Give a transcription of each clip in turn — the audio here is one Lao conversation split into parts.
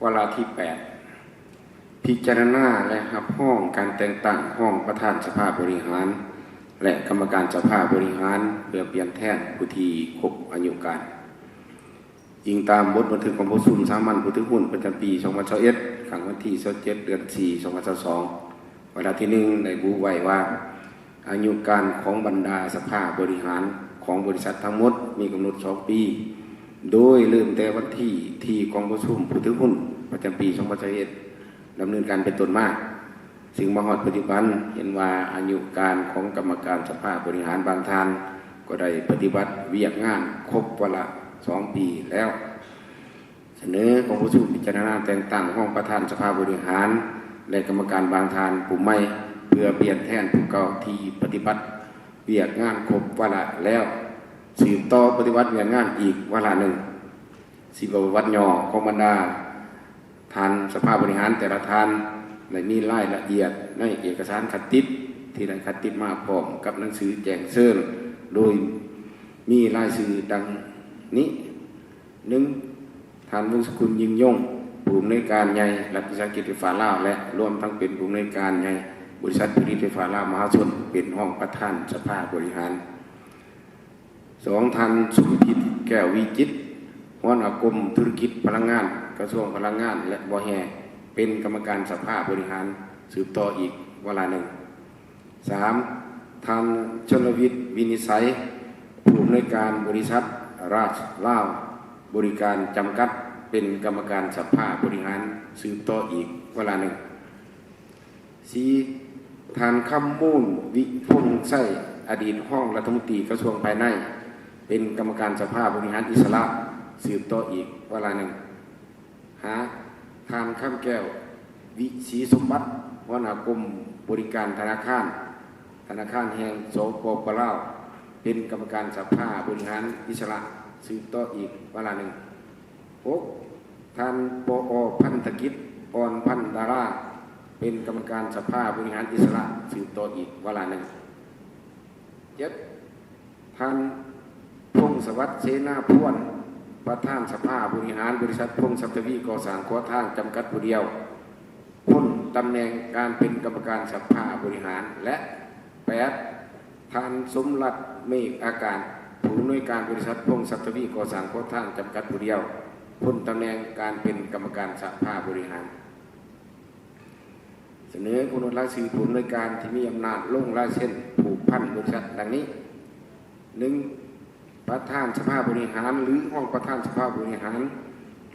ວາລະທີແປດ ພິຈາລະນາ ແລະ ຮັບຮອງການແຕ່ງຕັ້ງຮອງປະທານສະພາບໍລິຫານ ແລະ ກຳມະການສະພາບໍລິຫານ ເພື່ອປ່ຽນແທນຜູ້ທີ່ຄົບອາຍຸການ. ອີງຕາມບົດບັນທຶກກອງປະຊຸມສາມັນຜູ້ຖືຫຸ້ນປະຈຳປີສອງພັນຊາວເອັດ ຄັ້ງວັນທີຊາວເຈັດ ເດືອນສີ່ ສອງພັນຊາວສອງ ວາລະທີໜຶ່ງ ໄດ້ລະບຸໄວ້ວ່າ ອາຍຸການຂອງບັນດາສະພາບໍລິຫານຂອງບໍລິສັດທັງໝົດມີກຳນົດສອງປີ ໂດຍເລີ່ມແຕ່ວັນທີທີ່ກອງປະຊຸມຜູ້ຖືຫຸ້ນປະຈຳປີສອງພັນຊາວເອັດ ດຳເນີນການເປັນຕົ້ນມາ, ຊຶ່ງມາຮອດປັດຈຸບັນເຫັນວ່າອາຍຸການຂອງກຳມະການສະພາບໍລິຫານບາງທ່ານກໍໄດ້ປະຕິບັດວຽກງານຄົບວາລະສອງປີແລ້ວ. ສະເໜີກອງປະຊຸມພິຈາລະນາແຕ່ງຕັ້ງຮອງປະທານສະພາບໍລິຫານ ແລະ ກຳມະການບາງທ່ານຜູ້ໃໝ່ ເພື່ອປ່ຽນແທນຜູ້ເກົ່າທີ່ປະຕິບັດວຽກງານຄົບວາລະແລ້ວ ສືບຕໍ່ປະຕິບັດວຽກງານອີກວາລະໜຶ່ງ. ຊີວະປະຫວັດຫຍໍ້ຂອງບັນດາທ່ານສະພາບໍລິຫານແຕ່ລະທ່ານ ໄດ້ມີລາຍລະອຽດໃນເອກະສານຄັດຕິດ ທີ່ໄດ້ຄັດຕິດມາພ້ອມກັບໜັງສືແຈ້ງເຊີນ ໂດຍມີລາຍຊື່ດັ່ງນີ້. ໜຶ່ງ ທ່ານ ວົງສະກຸນ ຍິ່ງຍົງ, ຜູ້ອຳນວຍການໃຫຍ່ລັດວິສາຫະກິດໄຟຟ້າລາວ ແລະ ລວມທັງເປັນຜູ້ອຳນວຍການໃຫຍ່ບໍລິສັດຜະລິດໄຟຟ້າລາວມະຫາຊົນ ເປັນຮອງປະທານສະພາບໍລິຫານ. ສອງ ທ່ານ ສຸພິທິດ ແກ້ວວິຈິດ, ຫົວໜ້າກົມທຸລະກິດພະລັງງານ ກະຊວງພະລັງງານ ແລະ ບໍ່ແຮ່ ເປັນກຳມະການສະພາບໍລິຫານ ສືບຕໍ່ອີກວາລະໜຶ່ງ. ສາມ ທ່ານ ຊົນລະວິດ ວິນິດໄສ, ຜູ້ອຳນວຍການບໍລິສັດ ຣາຊລາວບໍລິການ ຈຳກັດ ເປັນກຳມະການສະພາບໍລິຫານ ສືບຕໍ່ອີກວາລະໜຶ່ງ. ສີ່ ທ່ານ ຄຳມູນ ວິພົງໄຊ, ອະດີດຮອງລັດຖະມົນຕີກະຊວງພາຍໃນ ເປັນກຳມະການສະພາບໍລິຫານອິດສະຫຼະ ສືບຕໍ່ອີກວາລະໜຶ່ງ. ຫ້າ ທ່ານ ຄຳແກ້ວ ວິສີສົມບັດ, ຫົວໜ້າກົມບໍລິການທະນາຄານ ທະນາຄານແຫ່ງ ສປປ ລາວ ເປັນກຳມະການສະພາບໍລິຫານອິດສະຫຼະ ສືບຕໍ່ອີກວາລະໜຶ່ງ. ຫົກ ທ່ານ ປອ ພັນທະກິດ ອ່ອນພັນດາລາ, ເປັນກຳມະການສະພາບໍລິຫານອິດສະຫຼະ ສືບຕໍ່ອີກວາລະໜຶ່ງ. ເຈັດ ທ່ານ ພົງສະຫວັດ ເສນາພວນ, ປະທານສະພາບໍລິຫານບໍລິສັດ ພົງສັດທະວີກໍ່ສ້າງກໍ່ທາງ ຈຳກັດຜູ້ດຽວ, ພົ້ນຕຳແໜ່ງການເປັນກຳມະການສະພາບໍລິຫານ. ແລະ ແປດ ທ່ານ ສົມລັດ ເມກອາການ, ຜູ້ອຳນວຍການບໍລິສັດ ພົງສັດທະວີກໍ່ສ້າງກໍ່ທາງ ຈຳກັດຜູ້ດຽວ, ພົ້ນຕຳແໜ່ງການເປັນກຳມະການສະພາບໍລິຫານ. ສະເໜີກຳນົດລາຍຊື່ຜູ້ອຳນວຍການທີ່ມີອຳນາດລົງລາຍເຊັນຜູກພັນບໍລິສັດ ດັ່ງນີ້. ໜຶ່ງ ປະທານສະພາບໍລິຫານ ຫຼື ຮອງປະທານສະພາບໍລິຫານ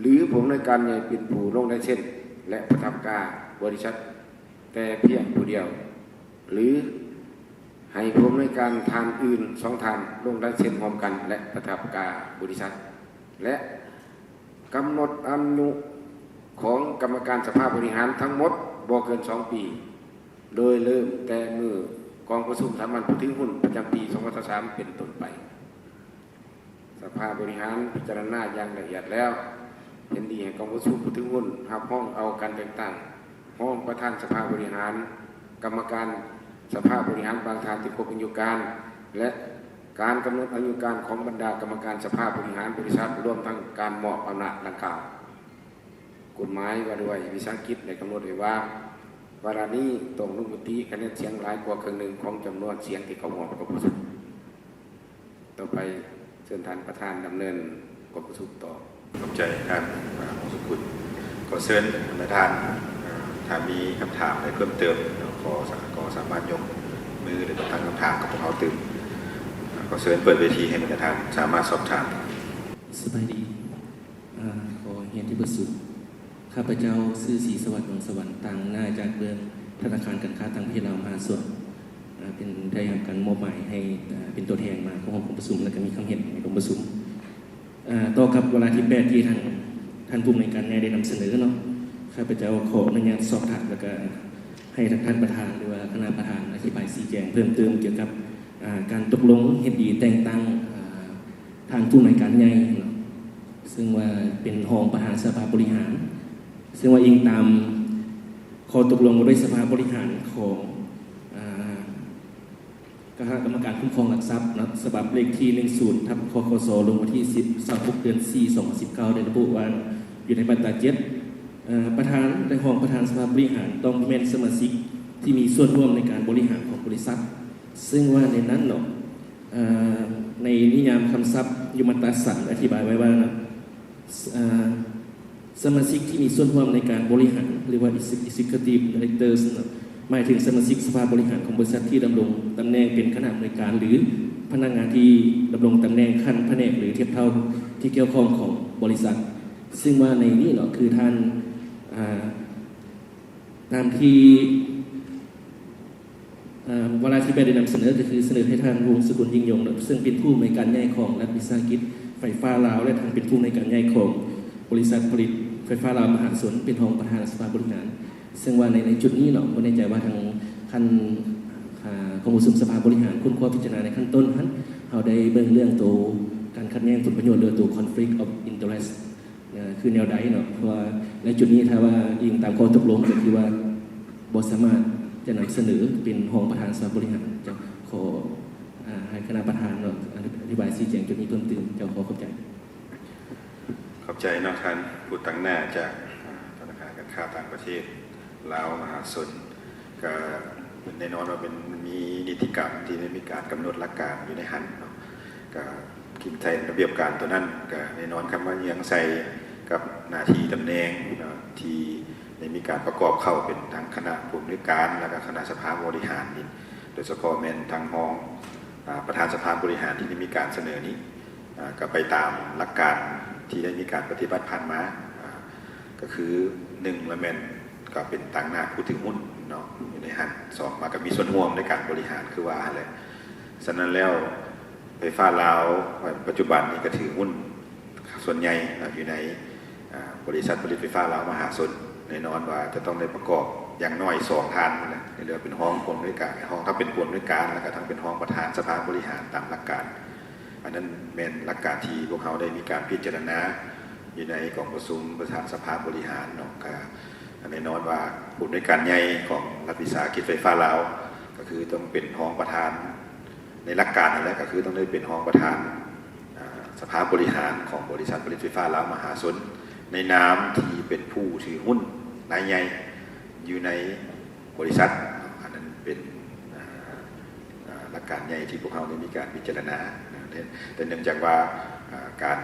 ຫຼື ຜູ້ອຳນວຍການໃຫຍ່ເປັນຜູ້ລົງລາຍເຊັນ ແລະ ປະທັບກາບໍລິສັດແຕ່ພຽງຜູ້ດຽວ ຫຼື ໃຫ້ຜູ້ອຳນວຍການທ່ານອື່ນສອງທ່ານລົງລາຍເຊັນຮ່ວມກັນ ແລະ ປະທັບກາບໍລິສັດ. ແລະ ກຳນົດອາຍຸຂອງກຳມະການສະພາບໍລິຫານທັງໝົດບໍ່ເກີນສອງປີ ໂດຍເລີ່ມແຕ່ມື້ກອງປະຊຸມສາມັນຜູ້ຖືຫຸ້ນປະຈຳປີສອງພັນຊາວສາມເປັນຕົ້ນໄປ. ສະພາບໍລິຫານພິຈາລະນາຢ່າງລະອຽດແລ້ວ ເຫັນດີໃຫ້ກອງປະຊຸມຜູ້ຖືຫຸ້ນຮັບຮອງເອົາການແຕ່ງຕັ້ງຮອງປະທານສະພາບໍລິຫານ, ກຳມະການສະພາບໍລິຫານບາງທ່ານທີ່ຄົບອາຍຸການ ແລະ ການກຳນົດອາຍຸການຂອງບັນດາກຳມະການສະພາບໍລິຫານບໍລິສັດ ລວມທັງການມອບອຳນາດດັ່ງກ່າວ. ກົດໝາຍວ່າດ້ວຍວິສາຫະກິດໄດ້ກຳນົດໄວ້ວ່າ ວາລະນີ້ຕ້ອງລົງມະຕິຄະແນນສຽງຫຼາຍກວ່າເຄິ່ງໜຶ່ງຂອງຈຳນວນສຽງທີ່ເຂົ້າຮ່ວມກອງປະຊຸມ. ຕໍ່ໄປເຊີນທ່ານປະທານດຳເນີນກອງປະຊຸມຕໍ່. ຂອບໃຈທ່ານ ອາ ວົງສະກຸນ. ຂໍເຊີນບັນດາທ່ານ ອາ ຖ້າມີຄຳຖາມໃດເພີ່ມເຕີມ ກໍສາ ກໍສາມາດຍົກມື ຫຼື ຕັ້ງຄຳຖາມກັບພວກເຮົາຕື່ມ. ອາ ຂໍເຊີນເປີດເວທີໃຫ້ບັນດາທ່ານສາມາດສອບຖາມ. ສະບາຍດີ. ອາ ຂໍຮຽນທີ່ປະຊຸມ. ຂ້າພະເຈົ້າຊື່ ສີສະຫວັດ ດວງສະຫວັນ, ຕາງໜ້າຈາກເບື້ອງທະນາຄານການຄ້າຕ່າງປະເທດລາວມະຫາຊົນ, ອາ ເປັນ ໄດ້ຮັບການມອບໝາຍໃຫ້ ອາ ເປັນຕົວແທນມາເຂົ້າຮ່ວມກອງປະຊຸມ ແລະ ກໍມີຄຳເຫັນໃນກອງປະຊຸມ. ອາ ຕໍ່ກັບວາລະທີແປດ ທີ່ທ່ານ ທ່ານຜູ້ອຳນວຍການໃຫຍ່ໄດ້ນຳສະເໜີເນາະ, ຂ້າພະເຈົ້າຂໍອະນຸຍາດສອບຖາມ ແລ້ວກໍໃຫ້ທາງທ່ານປະທານ ຫຼືວ່າຄະນະປະທານອະທິບາຍຊີ້ແຈງເພີ່ມເຕີມກ່ຽວກັບ ອາ ການຕົກລົງເຮັດດີແຕ່ງຕັ້ງ ອາ ທ່ານຜູ້ອຳນວຍການໃຫຍ່ເນາະ, ເຊິ່ງວ່າເປັນຮອງປະທານສະພາບໍລິຫານ, ເຊິ່ງວ່າອີງຕາມຂໍ້ຕົກລົງວ່າດ້ວຍສະພາບໍລິຫານຂອງ ອາ ຄະນະກຳມະການຄຸ້ມຄອງຫຼັກຊັບເນາະ, ສະບັບເລກທີ ໜຶ່ງສູນ ທັບ ຄຄສ ລົງວັນທີສິບ ຊາວຫົກ ເດືອນສີ່ ສອງພັນສິບເກົ້າ ໄດ້ລະບຸວ່າ ຢູ່ໃນມາດຕາ ເຈັດ ເອີ່ ປະທານ ແລະ ຮອງປະທານສະພາບໍລິຫານ ຕ້ອງແມ່ນສະມາຊິກທີ່ມີສ່ວນຮ່ວມໃນການບໍລິຫານຂອງບໍລິສັດ, ເຊິ່ງວ່າໃນນັ້ນເນາະ ເອີ່ ໃນນິຍາມຄຳສັບຢູ່ມາດຕາສາມ ອະທິບາຍໄວ້ວ່າ ເອີ່ ສະມາຊິກທີ່ມີສ່ວນຮ່ວມໃນການບໍລິຫານ ຫຼືວ່າ Executive Directors ເນາະ ໝາຍເຖິງສະມາຊິກສະພາບໍລິຫານຂອງບໍລິສັດທີ່ດຳລົງຕຳແໜ່ງເປັນຄະນະອຳນວຍການ ຫຼື ພະນັກງານທີ່ດຳລົງຕຳແໜ່ງຂັ້ນພະແນກ ຫຼື ທຽບເທົ່າທີ່ກ່ຽວຂ້ອງຂອງບໍລິສັດ. ເຊິ່ງວ່າໃນນີ້ເນາະ ຄືທ່ານ ເອີ່ ຕາມທີ່ ເອີ່ ວາລະທີແປດໄດ້ນຳສະເໜີ ກໍຄືສະເໜີໃຫ້ທ່ານ ວົງສະກຸນ ຍິ່ງຍົງ ເນາະ ເຊິ່ງເປັນຜູ້ອຳນວຍການໃຫຍ່ຂອງລັດວິສາຫະກິດໄຟຟ້າລາວ ແລະ ທັງເປັນຜູ້ອຳນວຍການໃຫຍ່ຂອງບໍລິສັດຜະລິດໄຟຟ້າລາວມະຫາຊົນ ເປັນຮອງປະທານສະພາບໍລິຫານ. ເຊິ່ງວ່າໃນ ໃນຈຸດນີ້ເນາະ ບໍ່ແນ່ໃຈວ່າທາງຂັ້ນ ອາ ກອງປະຊຸມສະພາບໍລິຫານຄົ້ນຄວ້າພິຈາລະນາໃນຂັ້ນຕົ້ນຫັ້ນ ເຮົາໄດ້ເບິ່ງເລື່ອງໂຕການຂັດແຍ່ງຜົນປະໂຫຍດ ຫຼື ໂຕ conflict of interest ເອີ່ ຄືແນວໃດເນາະ ເພາະວ່າໃນຈຸດນີ້ຖ້າວ່າອີງຕາມຂໍ້ຕົກລົງກໍຄືວ່າບໍ່ສາມາດຈະນຳສະເໜີເປັນຮອງປະທານສະພາບໍລິຫານ. ເຈົ້າ ຂໍ ອາ ໃຫ້ຄະນະປະທານເນາະ ອະທິບາຍຊີ້ແຈງຈຸດນີ້ເພີ່ມຕື່ມ. ເຈົ້າ ຂໍຂອບໃຈ. ຂອບໃຈເນາະ ທ່ານຜູ້ຕາງໜ້າຈາກ ອາ ທະນາຄານການຄ້າຕ່າງປະເທດລາວມະຫາຊົນ. ກະແນ່ນອນວ່າເປັນ ມັນມີນິຕິກຳທີ່ໄດ້ມີການກຳນົດຫຼັກການຢູ່ໃນຫັ້ນເນາະ ກະ ກິນໃສ່ລະບຽບການໂຕນັ້ນ ກະແນ່ນອນ ຄຳວ່າເຍືອງໃສ່ກັບໜ້າທີ່ຕຳແໜ່ງເນາະ ທີ່ໄດ້ມີການປະກອບເຂົ້າເປັນທັງຄະນະຜູ້ອຳນວຍການ ແລ້ວກະຄະນະສະພາບໍລິຫານນີ້ ໂດຍສະເພາະແມ່ນທັງຮອງ ອາ ປະທານສະພາບໍລິຫານທີ່ໄດ້ມີການສະເໜີນີ້ ອາ ກະໄປຕາມຫຼັກການທີ່ໄດ້ມີການປະຕິບັດຜ່ານມາ ອາ ກະຄື ໜຶ່ງລະແມ່ນກະເປັນຕາງໜ້າຜູ້ຖືຫຸ້ນເນາະ ຢູ່ໃນຫັ້ນ. ສອງມາກະມີສ່ວນຮ່ວມໃນການບໍລິຫານຄືວ່າຫັ້ນແຫຼະ. ສະນັ້ນແລ້ວ ໄຟຟ້າລາວ ປັດຈຸບັນນີ້ກະຖືຫຸ້ນສ່ວນໃຫຍ່ເນາະ ຢູ່ໃນ ອາ ບໍລິສັດຜະລິດໄຟຟ້າລາວມະຫາຊົນ. ແນ່ນອນວ່າຈະຕ້ອງໄດ້ປະກອບຢ່າງໜ້ອຍສອງທ່ານນັ້ນແຫຼະ ເອີ້ນວ່າເປັນຮອງຜູ້ອຳນວຍການ ຮອງ ທັງເປັນຜູ້ອຳນວຍການ ແລ້ວກະທັງເປັນຮອງປະທານສະພາບໍລິຫານຕາມຫຼັກການ. ອັນນັ້ນແມ່ນຫຼັກການທີ່ພວກເຮົາໄດ້ມີການພິຈາລະນາຢູ່ໃນກອງປະຊຸມປະທານສະພາບໍລິຫານເນາະ. ກະແນ່ນອນວ່າຜູ້ອຳນວຍການໃຫຍ່ຂອງລັດວິສາຫະກິດໄຟຟ້າລາວ ກະຄືຕ້ອງເປັນຮອງປະທານ ໃນຫຼັກການນັ້ນແຫຼະ ກະຄືຕ້ອງໄດ້ເປັນຮອງປະທານ ອາ ສະພາບໍລິຫານຂອງບໍລິສັດຜະລິດໄຟຟ້າລາວມະຫາຊົນ ໃນນາມທີ່ເປັນຜູ້ຖືຫຸ້ນລາຍໃຫຍ່ຢູ່ໃນ ບໍລິສັດເນາະ. ອັນນັ້ນເປັນ ອາ ອາ ຫຼັກການໃຫຍ່ທີ່ພວກເຮົາໄດ້ມີການພິຈາລະນາເນາະ ແຕ່ເນື່ອງຈາກວ່າ ອາ ການ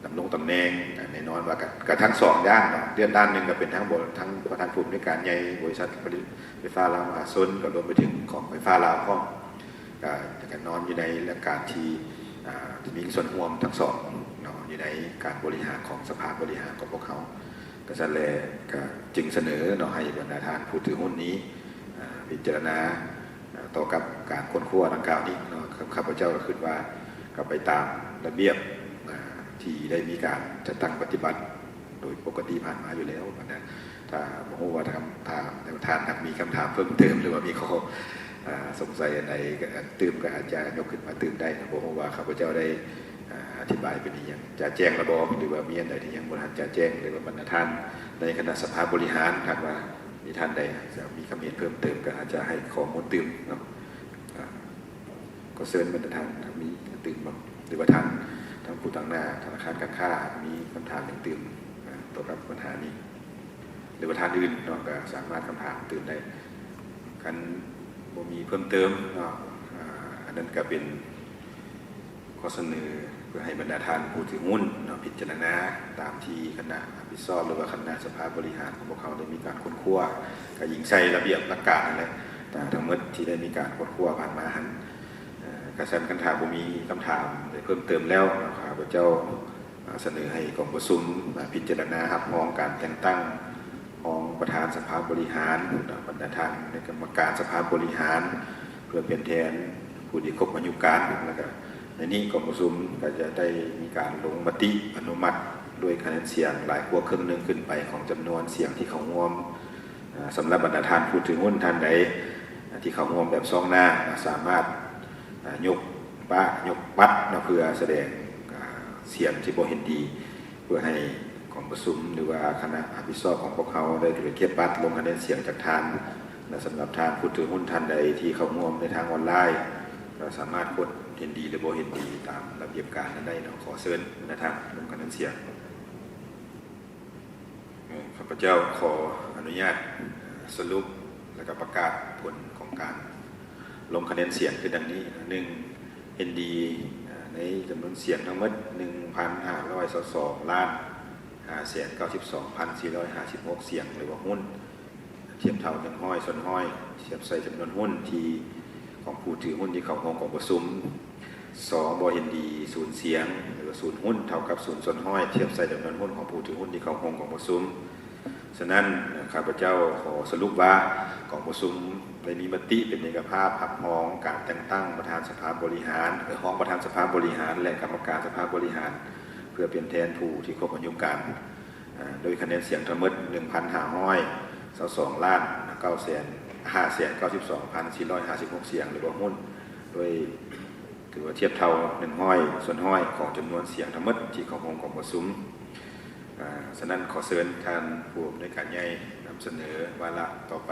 ດຳລົງຕຳແໜ່ງ ອາ ແນ່ນອນວ່າກະ ກະທັງສອງດ້ານເນາະ ດ້ານໜຶ່ງກະເປັນທັງ ທັງປະທານຜູ້ອຳນວຍການໃຫຍ່ບໍລິສັດຜະລິດໄຟຟ້າລາວມະຫາຊົນ ກະລວມໄປເຖິງຂອງໄຟຟ້າລາວພ້ອມ ກະ ກະນອນຢູ່ໃນຫຼັກການທີ່ ອາ ທີ່ມີສ່ວນຮ່ວມທັງສອງເນາະ ຢູ່ໃນການບໍລິຫານຂອງສະພາບໍລິຫານຂອງພວກເຮົາ. ກະຊັ້ນແຫຼະ ກະຈຶ່ງສະເໜີເນາະ ໃຫ້ບັນດາທ່ານຜູ້ຖືຫຸ້ນນີ້ ອາ ພິຈາລະນາ ອາ ຕໍ່ກັບການຄົ້ນຄວ້າດັ່ງກ່າວນີ້ເນາະ. ຂ້າພະເຈົ້າກະຄິດວ່າ ກະໄປຕາມລະບຽບ ອາ ທີ່ໄດ້ມີການຈັດຕັ້ງປະຕິບັດໂດຍປົກກະຕິຜ່ານມາຢູ່ແລ້ວ. ບັດນີ້ ຖ້າ ບໍ່ຮູ້ວ່າ ຖ້າ ຖ້າທ່ານຫາກມີຄຳຖາມເພີ່ມເຕີມ ຫຼືວ່າມີຂໍ້ ອາ ສົງໄສອັນໃດ ກະຕື່ມ ກະອາດຈະຍົກຂຶ້ນມາຕື່ມໄດ້ເນາະ. ບໍ່ຮູ້ວ່າຂ້າພະເຈົ້າໄດ້ ອາ ອະທິບາຍໄປນີ້ຍັງຈະແຈ້ງແລ້ວບໍ່ ຫຼືວ່າມີອັນໃດທີ່ຍັງບໍ່ທັນຈະແຈ້ງ ຫຼືວ່າບັນດາທ່ານໃນຄະນະສະພາບໍລິຫານ ຫາກວ່າມີທ່ານໃດຈະມີຄຳເຫັນເພີ່ມເຕີມ ກະອາດຈະໃຫ້ຂໍ້ມູນຕື່ມເນາະ. ອາ ຂໍເຊີນບັນດາທ່ານ ຖ້າມີຕື່ມບໍ່ ຫຼືວ່າທ່ານ ທັງຜູ້ຕາງໜ້າທະນາຄານການຄ້າ ມີຄຳຖາມຫຍັງຕື່ມ ອາ ຕໍ່ກັບບັນຫານີ້ ຫຼືວ່າທ່ານອື່ນເນາະ ກະສາມາດຄຳຖາມຕື່ມໄດ້. ຄັນບໍ່ມີເພີ່ມເຕີມເນາະ ອາ ອັນນັ້ນກະເປັນ ຂໍ້ສະເໜີເພື່ອໃຫ້ບັນດາທ່ານຜູ້ຖືຫຸ້ນເນາະ ພິຈາລະນາຕາມທີ່ຄະນະຮັບຜິດຊອບ ຫຼືວ່າຄະນະສະພາບໍລິຫານຂອງພວກເຮົາໄດ້ມີການຄົ້ນຄວ້າ ກະອີງໃສ່ລະບຽບຫຼັກການນັ້ນແຫຼະ ທັງໝົດທີ່ໄດ້ມີການຄົ້ນຄວ້າຜ່ານມາຫັ້ນ. ເອີ່ ກະຊັ້ນ ຄັນຖ້າບໍ່ມີຄຳຖາມໃດເພີ່ມເຕີມແລ້ວເນາະ ຂ້າພະເຈົ້າ ອາ ສະເໜີໃຫ້ກອງປະຊຸມ ອາ ພິຈາລະນາຮັບຮອງການແຕ່ງຕັ້ງຮອງປະທານສະພາບໍລິຫານ ບັນດາທ່ານໃນກຳມະການສະພາບໍລິຫານ ເພື່ອເປັນແທນຜູ້ທີ່ຄົບອາຍຸການ. ແລ້ວກະໃນນີ້ກອງປະຊຸມກະຈະໄດ້ມີການລົງມະຕິອະນຸມັດດ້ວຍຄະແນນສຽງຫຼາຍກວ່າເຄິ່ງໜຶ່ງຂຶ້ນໄປຂອງຈຳນວນສຽງທີ່ເຂົ້າຮ່ວມ. ອາ ສຳລັບບັນດາທ່ານຜູ້ຖືຫຸ້ນທ່ານໃດ ອາ ທີ່ເຂົ້າຮ່ວມແບບຊອງໜ້າ ສາມາດ ອາ ຍົກປະ ຍົກບັດເນາະ ເພື່ອສະແດງ ອາ ສຽງທີ່ບໍ່ເຫັນດີ ເພື່ອໃຫ້ກອງປະຊຸມ ຫຼືວ່າຄະນະຮັບຜິດຊອບຂອງພວກເຮົາໄດ້ໄປເກັບບັດລົງຄະແນນສຽງຈາກທ່ານ ແລະ ສຳລັບທ່ານຜູ້ຖືຫຸ້ນທ່ານໃດທີ່ເຂົ້າຮ່ວມໃນທາງອອນລາຍ ກໍສາມາດກົດເຫັນດີ ຫຼື ບໍ່ເຫັນດີຕາມລະບຽບການນັ້ນໄດ້ເນາະ. ຂໍເຊີນນາຍທ່ານລົງຄະແນນສຽງ. ເອີ່ ຂ້າພະເຈົ້າຂໍອະນຸຍາດສະຫຼຸບ ແລະ ກະປະກາດຜົນຂອງການລົງຄະແນນສຽງຄືດັ່ງນີ້. ໜຶ່ງ ເຫັນດີໃນຈຳນວນສຽງທັງໝົດ ໜຶ່ງພັນຫ້າຮ້ອຍຊາວສອງລ້ານຫ້າແສນເກົ້າສິບສອງພັນສີ່ຮ້ອຍຫ້າສິບຫົກສຽງ ຫຼືວ່າຫຸ້ນ ທຽບເທົ່າ ໜຶ່ງຮ້ອຍສ່ວນຮ້ອຍ ທຽບໃສ່ຈຳນວນຫຸ້ນທີ່ ຂອງຜູ້ຖືຫຸ້ນທີ່ເຂົ້າຮ່ວມກອງປະຊຸມ. ສອງ ບໍ່ເຫັນດີ ສູນສຽງ ຫຼືວ່າສູນຫຸ້ນ ເທົ່າກັບສູນສ່ວນຮ້ອຍ ທຽບໃສ່ຈຳນວນຫຸ້ນຂອງຜູ້ຖືຫຸ້ນທີ່ເຂົ້າຮ່ວມກອງປະຊຸມ. ສະນັ້ນ ຂ້າພະເຈົ້າຂໍສະຫຼຸບວ່າ ກອງປະຊຸມໄດ້ມີມະຕິເປັນເອກະພາບຮັບຮອງການແຕ່ງຕັ້ງປະທານສະພາບໍລິຫານ ຮອງປະທານສະພາບໍລິຫານ ແລະ ກຳມະການສະພາບໍລິຫານ ເພື່ອເປັນແທນຜູ້ທີ່ຄົບອາຍຸການ ໂດຍຄະແນນສຽງທັງໝົດ ໜຶ່ງພັນຫ້າຮ້ອຍຊາວສອງລ້ານຫ້າແສນເກົ້າສິບສອງພັນສີ່ຮ້ອຍຫ້າສິບຫົກສຽງ ຫຼືວ່າຫຸ້ນ ໂດຍຖືວ່າທຽບເທົ່າ ໜຶ່ງຮ້ອຍສ່ວນຮ້ອຍຂອງຈຳນວນສຽງທັງໝົດທີ່ເຂົ້າຮ່ວມກອງປະຊຸມ. ສະນັ້ນ ຂໍເຊີນທ່ານຜູ້ອຳນວຍການໃຫຍ່ນຳສະເໜີວາລະຕໍ່ໄປ.